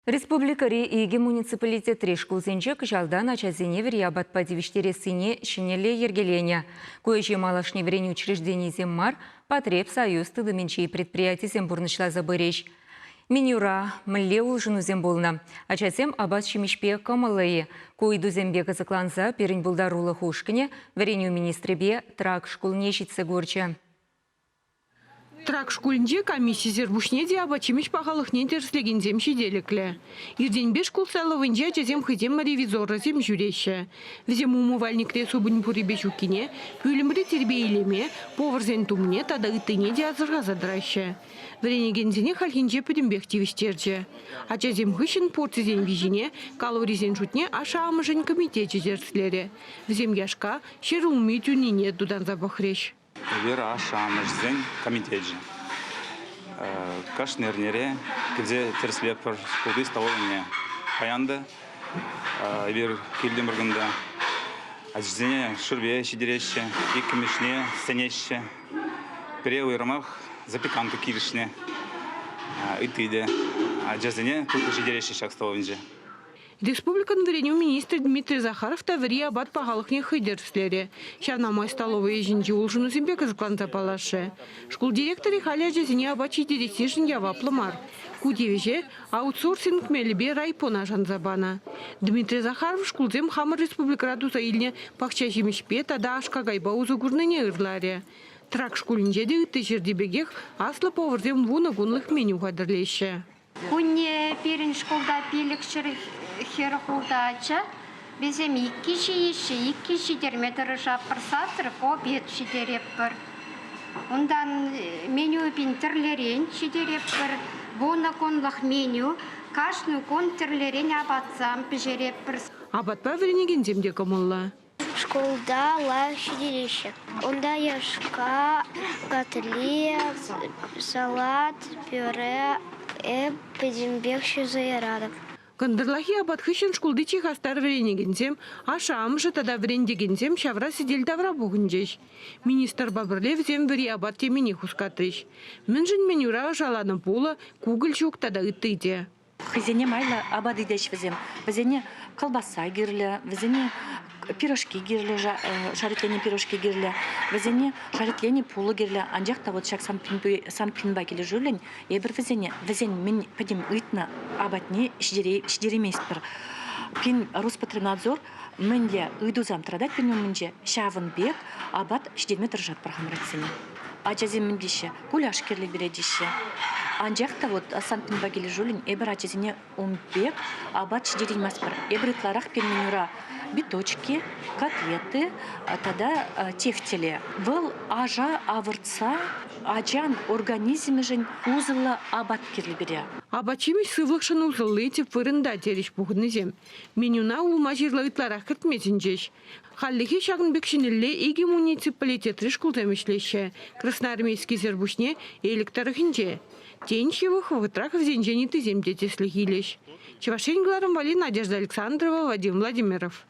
Республикӑри икӗ муниципалитетри шкулсенче кӑҫалтан ачасене вӗри апатпа тивӗҫтерессине ҫӗнӗлле йӗркеленӗ. Ку ӗҫе малашне вӗренӳ учрежденийӗсем мар, потребсоюз тытӑмӗнчи предприятисем пурнӑҫласа пырӗҫ. Менюра мӗнле улшӑнусем пулнӑ? Ачасем апат-ҫимӗҫпе кӑмӑллӑ-и? Ку ыйтусемпе кӑсӑкланса пирӗн пултарулӑх ушкӑнӗ вӗренӳ министрӗпе Трак шкулне ҫитсе курчӗ. Трак шкулӗнче комиссисӗр пуҫне те апат-ҫимӗҫ пахалӑхне тӗрӗслекенсем ҫителӗклӗ. Иртенпе шкул столовӑйӗнче ачасем хӑйсем ревизорсем ҫӳреҫҫӗ. Вӗсем умывальникре супӑнь пуррипе ҫуккине, пӳлӗмри тирпей-илеме, поварсен тумне тата ыттине те асӑрхаса тӑраҫҫӗ. Вӗренекенсене хальхинче пӗтӗмпех тивӗҫтерчӗ. Ачасем хыҫҫӑн порцисен виҫине, калорисен шутне ашшӗ-амӑшӗн комитечӗ тӗрӗслерӗ. Вӗсем яшка, ҫӗрулми тӳнине тутанса пӑхрӗҫ. Вера ашшӗ-амӑшӗсен комитечӗ. Кашни эрнере килсе тӗрӗслетпӗр шкулти столовӑйне. Паян та эпир килтӗмӗр кунта. Ачасене шӳрпе ҫитереҫҫӗ, иккӗмӗшне сӗнеҫҫӗ. Пире уйрӑмах запеканка килӗшнӗ. Ытти те. Ачасене тутлӑ ҫитереҫҫӗ ҫак столовӑйӗнче. Республикӑн вӗренӳ министрӗ Дмитрий Захаров та вӗри апат пахалӑхне хӑй тӗрӗслерӗ. Ҫавна май столовӑй ӗҫӗнчи улшӑнусемпе кӑсӑкланса паллашрӗ. Шкул директорӗ халӗ ачасене апат ҫитерессишӗн яваплӑ мар. Ку тивӗҫе аутсорсинг мелӗпе райпона шанса панӑ. Дмитрий Захаров шкулсем хамӑр республикӑра туса илнӗ пахча ҫимӗҫпе тата аш-какайпа усӑ курнине ырларӗ. Трак шкулӗнче те ытти ҫӗрти пекех аслӑ поварсем 10 кунлӑх меню хатӗрлеҫҫӗ. Кунне пирӗн шкулта 500 хӗр ача. Вӗсем иккӗ ҫиеҫҫӗ, иккӗ ҫитерме тӑрӑшатпӑр, завтрак, обед ҫитеретпӗр. Унтан меню пин тӗрлӗрен ҫитеретпӗр. 10 кунлӑх меню. Кашни кун тӗрлӗрен апатсем пӗҫеретпӗр. Апатпа вӗренекенсем те кӑмӑллӑ. Шкулта лайӑх ҫитереҫҫӗ. Унта яшка, котлет, салат, пюре эп пӗтӗмпех ҫуса яратӑп. Кӑнтӑрлахи апат хыҫҫӑн шкулти чи хастар вӗренекенсем, ашшӗ-амӑшӗ тата вӗрентекенсем ҫавра сӗтел тавра пухӑнчӗҫ. Министрпа пӗрле вӗсем вӗри апат темине хускатрӗҫ. Мӗншӗн менюра ӑшаланӑ пулӑ, кукӑль ҫук тата ытти те. Хӑйсене майлӑ апат ыйтаҫ вӗсем. Вӗсене колбаса кирлӗ, вӗсене пирожки кирлӗ, шаритленӗ пирожки кирлӗ, вӗсене шаритленӗ пулӑ кирлӗ. Анчах та вот ҫак санпинпа килӗшӳллӗн эпир вӗсене вӗсен мӗн пӗтӗм ыйтнӑ апатне ҫитерейместпӗр. Пин Роспотребнадзор мӗнле ыйтусем тӑратать пирӗн умӗнче, ҫавӑн пек апат ҫитерме тӑрӑшатпӑр хамӑрсене. Ачасем мӗн теҫҫӗ? Гуляш кирлӗ пире теҫҫӗ. Анчах та вот санпинпа килӗшӳллӗн эпир ачасене ун пек апат ҫитерейместпӗр. Эпир ытларах пирӗн менюра биточки, котлеты тата тефтели. Вӑл аша авӑртса ачан организмӗшӗн усӑллӑ апат кирлӗ пире. Апат-ҫимӗҫ сывлӑхшӑн усӑлли тӗп вырӑнта, терӗҫ пухӑннисем. Менюна улма-ҫырла ытларах кӗртме сӗнчӗҫ. Хальлӗхе ҫакӑн пек ҫӗнӗлле икӗ муниципалитетри шкулсем ӗҫлеҫҫӗ. Красноармейскисӗр пуҫне Элӗк тӑрӑхӗнче. Тен, ҫывӑх вӑхӑтрах вӗсенчен ыттисем те тӗслӗх илӗҫ. Чӑваш Ен кӑларӑм валли Надежда Александрова, Вадим Владимиров.